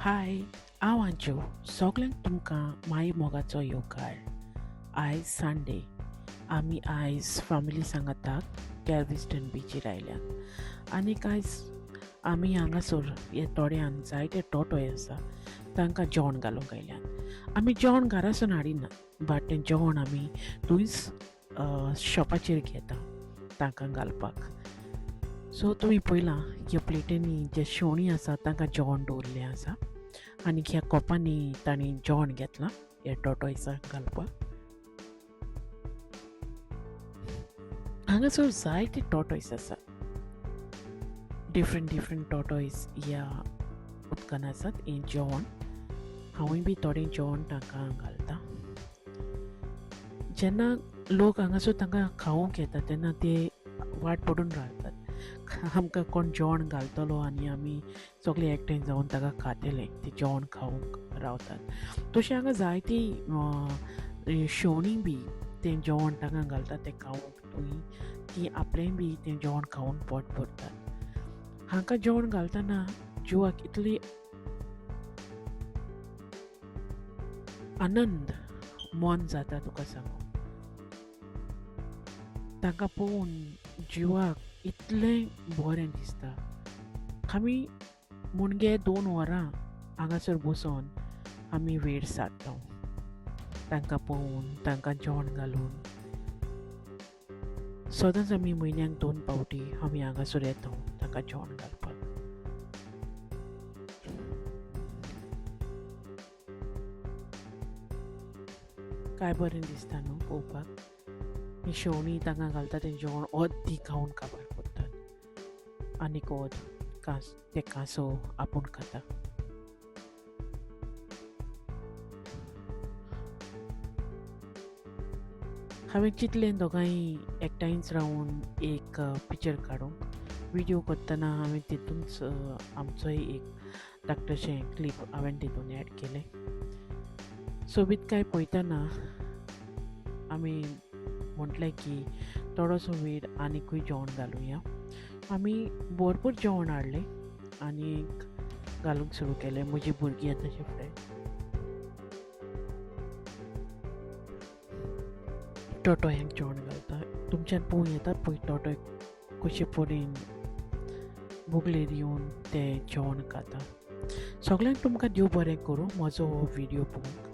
हाय, हांव आंजू. सगल्यांक तुमकां माई मोगाचो येवकार. आयज संडे. आमी आयज फॅमिली सांगाताक गॅल्विस्टन बिचीर आयल्यात आनीक आयज आमी हांगासर ह्या तोड्यान जायते टोटोय आसा तांकां जेवण घालूंक आयल्यात. आमी जेवण घरासून हाडिना, बट तें जेवण आमी थंयच शॉपाचेर घेता तांकां घालपाक. सो तुमी पळयलां ह्या प्लेटींनी जे शेवणीं आसा तांकां जेवण दवरिल्लें आसा आनी ह्या कोपांनी तांणी जेवण घेतलां ह्या टोटोयसाक घालपाक. हांगासर जायते टॉर्टोयस आसा, डिफरंट डिफरंट टॉर्टोयस ह्या उदकान आसात. हें जेवण हांवूय बी थोडें जेवण तांकां घालता. जेन्ना लोक हांगासर तांकां खावंक येता तेन्ना ते वाट पडून रावतात, आमकां कोण जेवण घालतलो आनी आमी सगळे एकठांय जावन ताका खातले, ते जेवण खावंक रावतात. तशें हांगा जायती शेवणीं बी तें जेवण तांकां घालतात तें खावंक, थंय ती आपलें बी तें जेवण खावन पोट भरतात. हांकां जेवण घालतना जिवाक इतली आनंद मन जाता तुका सांगू. तांकां पळोवन जिवाक इतलें बरें दिसता. आमी मुणगे 2 वरां हांगासर बसोन आमी वेळ सारता तांकां पळोवन, तांकां जेवण घालून. सदांच आमी म्हयन्याक 2 फावटी आमी हांगासर येता तांकां जेवण घालपाक. काय बरें दिसता न्हू पळोवपाक. ही शेवणीं तांकां घालता तें जेवण अर्दी खावन काबार करतात आनीक अर्द कांस ते कांसो आपूण खाता. हांवें चिंतलें दोगांय एकठांयच रावन एक पिक्चर काडूंक. व्हिडियो करतना हांवें तितूंच आमचोय एक धाकटेशें क्लिप हांवें तितून एड केलें. सोबीतकाय पळयतना आमी म्हटलें की थोडोसो वेळ आनिकूय जेवण घालुया. आमी भरपूर जेवण हाडलें आनी घालूंक सुरू केलें. म्हजी भुरगीं आतां तशें फुडें टोटोयांक जेवण घालता. तुमच्यान पळोवं येता पळय टोटोय कशे परेन बुगलेर येवन ते जेवण खाता. सगल्यांक तुमकां देव बरें करूं म्हजो हो व्हिडियो पळोवंक.